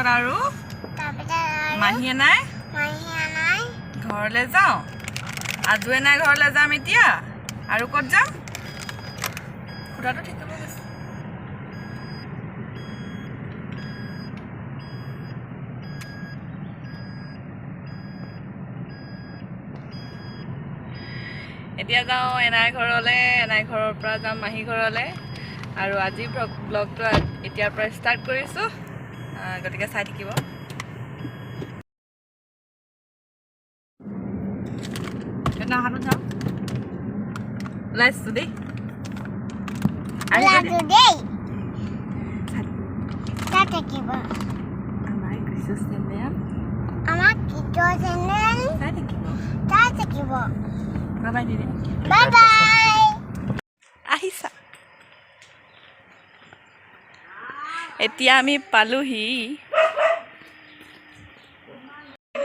তাৰপিছত আৰু মাহীয়ে নাই ঘৰলৈ যাওঁ, আজুৱে নাই ঘৰলৈ যাম এতিয়া। আৰু ক'ত যাম? খুৰাটো ঠিক হ'ব গৈছে। এতিয়া যাওঁ এনাই ঘৰলৈ, এনাই ঘৰৰ পৰা যাম মাহী ঘৰলৈ। আৰু আজি ব্লগটো এতিয়াৰ পৰা ষ্টাৰ্ট কৰিছোঁ, গতিকে চাই থাকিব। ওলাইছোঁ দেই। আহিছা। এতিয়া আমি পালোহি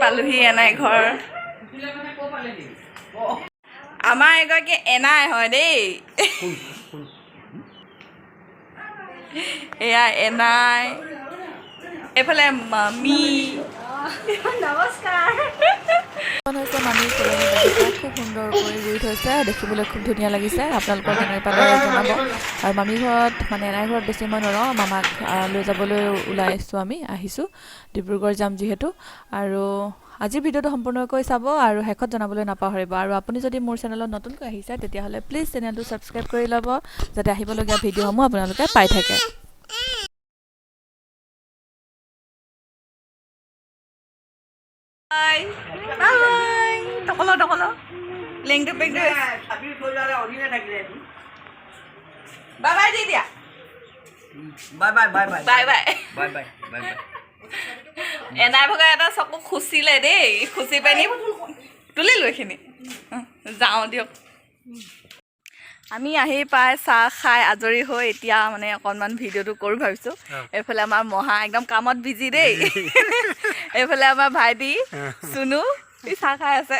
পালোহি এনাই ঘৰ। আমাৰ এগৰাকী এনাই হয় দেই, এয়া এনাই, এইফালে মামী। নমস্কাৰ। হৈছে মামীৰ ফুলনি বাগিচা, খুব সুন্দৰকৈ ৰুই থৈছে, দেখিবলৈ খুব ধুনীয়া লাগিছে। আপোনালোকৰ কেনে পালে জনাব। আৰু মামী ঘৰত মানে এনাই ঘৰত বেছি সময় নৰওঁ, মামাক লৈ যাবলৈ ওলাইছোঁ, আমি আহিছোঁ ডিব্ৰুগড় যাম যিহেতু। আৰু আজিৰ ভিডিঅ'টো সম্পূৰ্ণকৈ চাব আৰু শেষত জনাবলৈ নাপাহৰিব। আৰু আপুনি যদি মোৰ চেনেলত নতুনকৈ আহিছে তেতিয়াহ'লে প্লিজ চেনেলটো ছাবস্ক্ৰাইব কৰি ল'ব, যাতে আহিবলগীয়া ভিডিঅ'সমূহ আপোনালোকে পাই থাকে। Bye bye. টকলো টকলো লেংটো পেংটো bye by the দিয়া। Bye bye bye bye. Bye bye. Bye bye bye bye. এনাই ভগা এটা চকু খুচিলে দেই, খুচি পিনি তুলিলো এইখিনি। যাওঁ দিয়ক। আমি আহি পাই চাহ খাই আজৰি হৈ এতিয়া মানে অকণমান ভিডিঅ'টো কৰোঁ ভাবিছোঁ। এইফালে আমাৰ মহা একদম কামত বিজি দেই, এইফালে আমাৰ ভাইটি চুনু চাহ খাই আছে,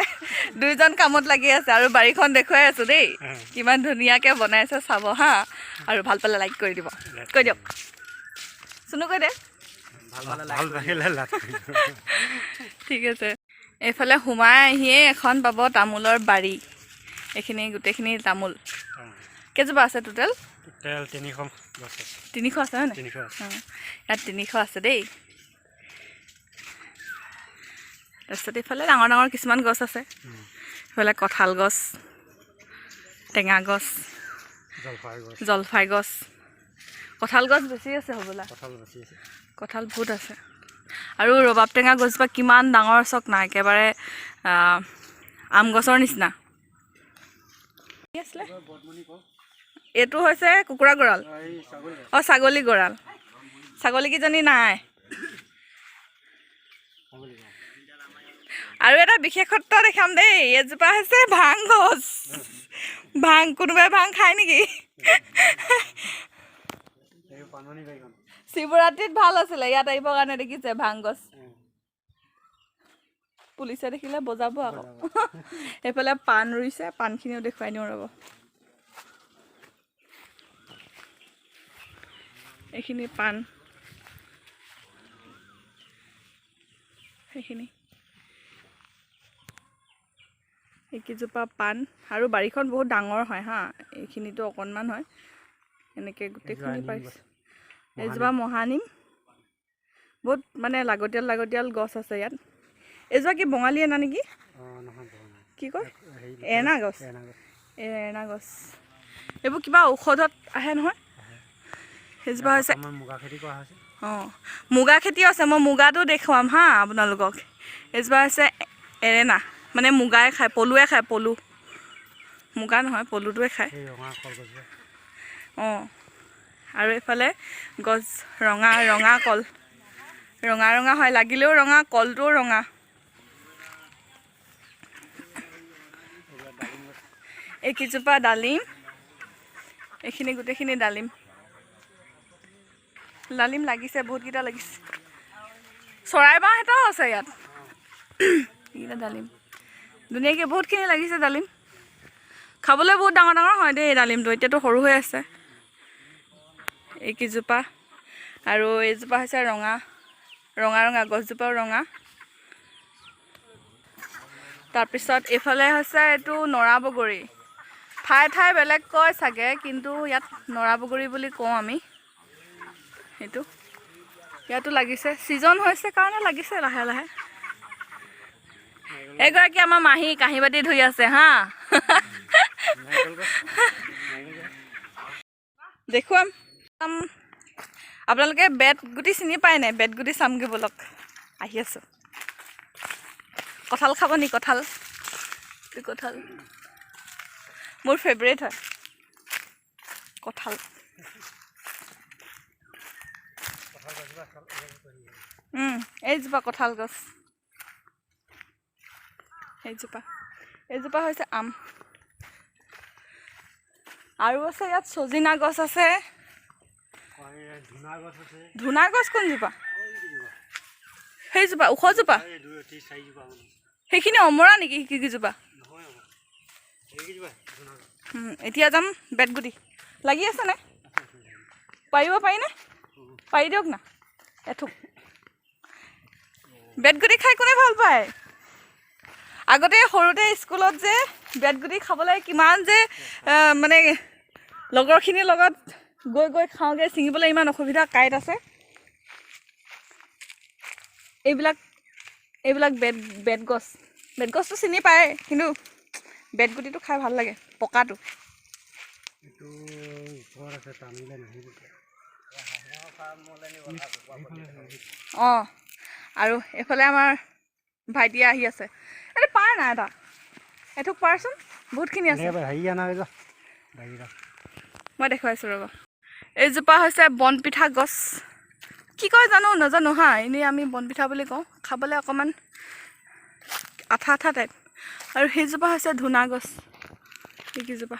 দুইজন কামত লাগি আছে। আৰু বাৰীখন দেখুৱাই আছোঁ দেই, কিমান ধুনীয়াকৈ বনাইছে চাব হা। আৰু ভাল পালে লাইক কৰি দিব, কৈ দিয়ক চুনু, কৈ দে। ঠিক আছে। এইফালে সোমাই আহিয়ে এখন পাব তামোলৰ বাৰী, এইখিনি গোটেইখিনি তামোল। কেইজোপা আছে টোটেল? টোটেল 300 গছ আছে। 300 আছে হয় নাই? 300 আছে। ইয়াত 300 আছে দেই। তাৰপিছত এইফালে ডাঙৰ ডাঙৰ কিছুমান গছ আছে, এইফালে কঁঠাল গছ, টেঙা গছ, জলফাই গছ, জলফাই গছ, কঁঠাল গছ বেছি আছে হ'বলা। কঁঠাল বেছি আছে, কঁঠাল বহুত আছে। আৰু ৰবাব টেঙা গছজোপা কিমান ডাঙৰ চাওক না, একেবাৰে আম গছৰ নিচিনা। কি আছিলে এইটো? হৈছে কুকুৰা গঁৰাল, অঁ ছাগলী গঁৰাল। ছাগলীকেইজনী নাই। আৰু এটা বিশেষত্ব দেখাম দেই, এজোপা হৈছে ভাং গছ। ভাং কোনোবাই ভাং খায় নেকি? শিৱৰাত্ৰিত ভাল আছিলে ইয়াত আহিবৰ কাৰণে, দেখিছে ভাং গছ। পুলিচে দেখিলে বজাব আকৌ। এইফালে পাণ ৰুইছে, পাণখিনিও দেখুৱাই দিওঁ ৰ'ব। এইখিনি পাণ, সেইখিনি এইকেইজোপা পাণ। আৰু বাৰীখন বহুত ডাঙৰ হয় হা, এইখিনিতো অকণমান হয়, এনেকৈ গোটেইখিনি পাৰিছে। এইজোপা মহানিম, বহুত মানে লাগতিয়াল লাগতিয়াল গছ আছে ইয়াত। এইজোপা কি বঙালী এনা নেকি? কি কয়? এনা গছ, এনা গছ। এইবোৰ কিবা ঔষধত আহে নহয়। সেইজোপা হৈছে অঁ মুগা খেতিও আছে, মই মুগাটো দেখুৱাম হা আপোনালোকক। এইজোপা হৈছে এৰেনা, মানে মুগাই খায়, পলুৱে খায়, পলু, মুগা নহয় পলুটোৱে খায়। অঁ আৰু এইফালে গছ ৰঙা ৰঙা কল, ৰঙা ৰঙা হয়, লাগিলেও ৰঙা, কলটোও ৰঙা। এইকেইজোপা ডালিম, এইখিনি গোটেইখিনি ডালিম, ডালিম লাগিছে, বহুতকেইটা লাগিছে। চৰাই বাঁহ এটাও আছে ইয়াত। এইকেইটা ডালিম ধুনীয়াকৈ বহুতখিনি লাগিছে ডালিম। খাবলৈ বহুত ডাঙৰ ডাঙৰ হয় দেই ডালিমটো, এতিয়াতো সৰু হৈ আছে। এইকেইজোপা আৰু এইজোপা হৈছে ৰঙা ৰঙা ৰঙা গছজোপাও ৰঙা। তাৰপিছত এইফালে হৈছে এইটো নৰা বগৰী। ঠায়ে ঠায়ে বেলেগ কয় চাগে, কিন্তু ইয়াত নৰা বগৰী বুলি কওঁ আমি। সেইটো ইয়াতো লাগিছে, ছিজন হৈছে কাৰণে লাগিছে লাহে লাহে। এইগৰাকী আমাৰ মাহী কাঁহী বাতি ধুই আছে। হা, দেখুৱাম আপোনালোকে। বেত গুটি চিনি পায় নাই? বেত গুটি চামগৈ ব'লক, আহি আছোঁ। কঁঠাল খাব নি? কঁঠাল, এইটো কঁঠাল মোৰ ফেভৰেট হয় কঁঠাল। এইজোপা কঁঠাল গছ, এইজোপা, এইজোপা হৈছে আম। আৰু আছে ইয়াত ছজিনা গছ আছে। ধূনা গছ আছে। ধূনা গছ কোনজোপা? সেইজোপা ওখজোপা? এই দুই তিনি চাৰিজোপা মান। সেইখিনি অমৰা নেকি সেইকেইজোপা? নহয়, আমাৰ এইকেইজোপা ধূনা গছ। এতিয়া যাম বেতগুটি লাগি আছেনে? পাৰিব পাৰিনে? পাৰি দিয়ক না এথোক। বেতগুটি খাই কোনে ভাল পায়? আগতে সৰুতে স্কুলত যে বেতগুটি খাবলৈ কিমান যে মানে লগৰখিনিৰ লগত গৈ গৈ খাওঁগৈ, ছিঙিবলৈ ইমান অসুবিধা, কাঁইট আছে। এইবিলাক এইবিলাক বেত বেত গছ, বেত গছটো চিনি পায়, কিন্তু বেতগুটিটো খাই ভাল লাগে পকাটো। এইটো ওপৰত আছে, টানিলে নাহিব। অঁ, আৰু এইফালে আমাৰ ভাইটিয়ে আহি আছে। এইটো পাৰ নাই এটা, এথোক পাৰচোন, বহুতখিনি আছে। হেৰি আনা যা বাহিৰা। মই দেখুৱাইছোঁ ৰ'ব। এইজোপা হৈছে বনপিঠা গছ, কি কয় জানো নাজানো। হা, এনেই আমি বনপিঠা বুলি কওঁ। খাবলৈ অকণমান আঠা আঠা টাইপ। আৰু সেইজোপা হৈছে ধূনা গছ। সেইকেইজোপা,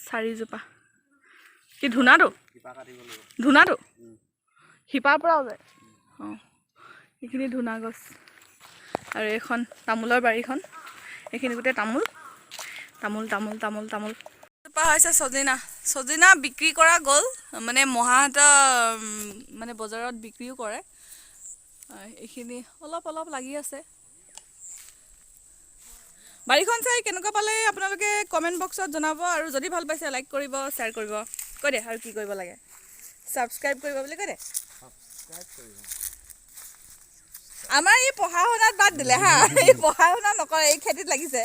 চাৰিজোপা কি ধূনাটো? ধূনাটো শিপাৰ পৰা ওলায়। অঁ, এইখিনি ধূনা গছ। আৰু এইখন তামোলৰ বাৰীখন, এইখিনি গোটেই তামোল তামোল তামোল তামোল তামোল। এজোপা হৈছে ছজিনা। ছজিনা বিক্ৰী কৰা গ'ল, মানে মহাহঁতৰ মানে বজাৰত বিক্ৰীও কৰে। এইখিনি অলপ অলপ লাগি আছে। বাৰীখন চাই কেনেকুৱা পালে আপোনালোকে কমেণ্ট বক্সত জনাব, আৰু যদি ভাল পাইছে লাইক কৰিব, শ্বেয়াৰ কৰিব। কৈ দে আৰু কি কৰিব লাগে, ছাবস্ক্ৰাইব কৰিব বুলি কৈ দে। আমাৰ এই পঢ়া শুনাত বাদ দিলে। হা, এই পঢ়া শুনা নকৰে, এই খেতিত লাগিছে।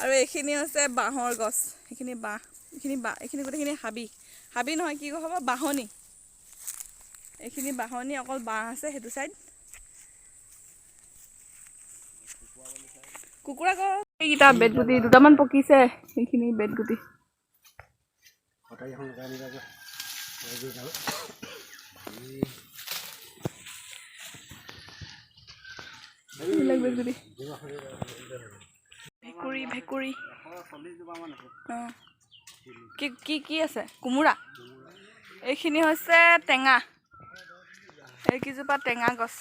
আৰু এইখিনি হৈছে বাঁহৰ গছ। এইখিনি বাঁহ, এইখিনি বাঁহ, এইখিনি গোটেইখিনি হাবি, হাবি নহয়, কি হ'ব, বাঁহনি। এইখিনি বাঁহনি, অকল বাঁহ আছে সেইটো চাইড। কুকুৰা গছ। এইকেইটা বেতগুটি দুটামান পকিছে, সেইখিনি বেতগুটি। কটাৰীখন লগাই আনিবা যোৱা। এই এইবিলাক বেতগুটি। ভেকুৰী, ভেকুৰী। অঁ, কি কি কি আছে? কোমোৰা। এইখিনি হৈছে টেঙা, এইকেইজোপা টেঙা গছ।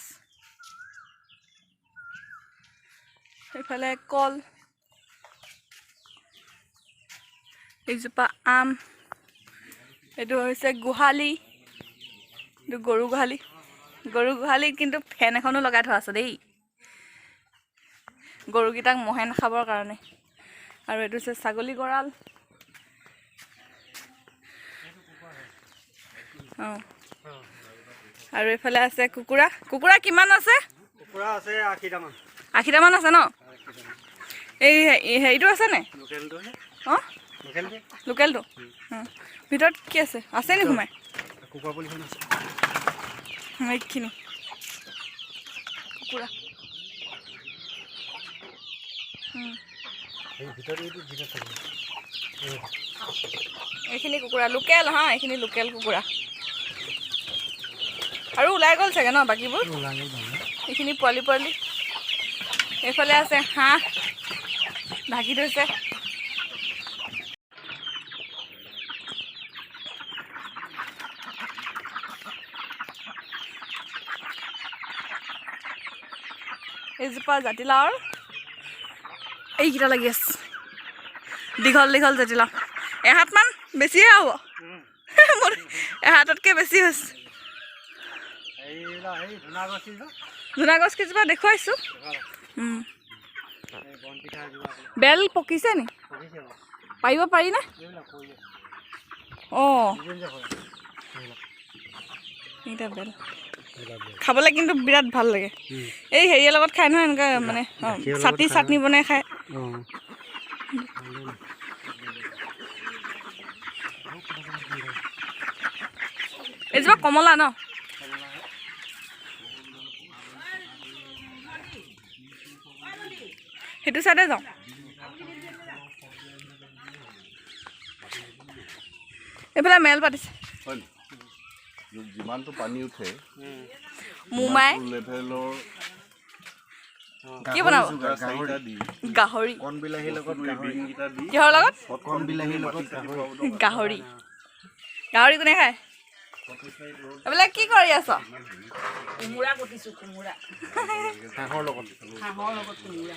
এইফালে কল, এইজোপা আম। এইটো হৈছে গোহালি, এইটো গৰু গোহালি। গৰু গোহালিত কিন্তু ফেন এখনো লগাই থোৱা আছে দেই, গৰুকেইটাক মহে নাখাবৰ কাৰণে। আৰু এইটো হৈছে ছাগলী গঁৰাল। অঁ, আৰু এইফালে আছে কুকুৰা। কুকুৰা কিমান আছে? কুকুৰা আছে 80টামান। 80টামান আছে ন? এই হেৰিটো আছে নে? লোকেলটোহে। অঁ। লোকেলটো। লোকেলটো। ভিতৰত কি আছে? আছে নি সোমাই? কুকুৰা পোৱালিখন আছে। এইখিনি কুকুৰা। এই ভিতৰত, এইটো ভিতৰত থাকিব। এইখিনি কুকুৰা লোকেল। হা, এইখিনি লোকেল কুকুৰা। আৰু ওলাই গ'ল চাগে ন বাকীবোৰ? ওলাই গ'ল বাহিৰত। এইখিনি পোৱালি পোৱালি। এইফালে আছে হাঁহ, ঢাকি থৈছে। এইজোপা জাতিলাওৰ এইকেইটা লাগি আছে, দীঘল দীঘল জাতিলাও। এহাতমান বেছিহে হ'ব মোৰ, এহাততকৈ বেছি হৈছে। এইবিলাক এই ধূনা গছ কেইজোপা। জোনা গছ কেইজোপা দেখুৱাইছোঁ। এই বন পিঠা এজোপা আছে। বেল পকিছে নি? পকিছে বাৰু। পাৰিব পাৰিনে? এইবিলাক কৰি আছে। অঁ। নিজে নিজে হয় এইবিলাক। এইকেইটা বেল। এইবিলাক বেল। খাবলৈ কিন্তু বিৰাট ভাল লাগে। এই হেৰিয়ৰ লগত খাই নহয়, এনেকুৱা মানে অঁ, গাখীৰৰ লগত চাটনি খাই। চাটনি বনাই খায়। অঁ। এইজোপা কমলা ন? সেইটো চাইডে যাওঁ। এইফালে মেল পাতিছে। হয় নি? যিমানটো পানী উঠে মোমাই লেভেলৰ কি বনাব? চাৰিটা দি গাহৰি। কণ বিলাহীৰ লগত গাহৰি। বিনকেইটা দি কিহৰ লগত? কণ বিলাহীৰ লগত গাহৰি। গাহৰি। গাহৰি কোনে খায়? এইবিলাক কি কৰি আছ? কোমোৰা কুটিছোঁ, কোমোৰা। হাঁহৰ লগত। হাঁহৰ লগত কোমোৰা।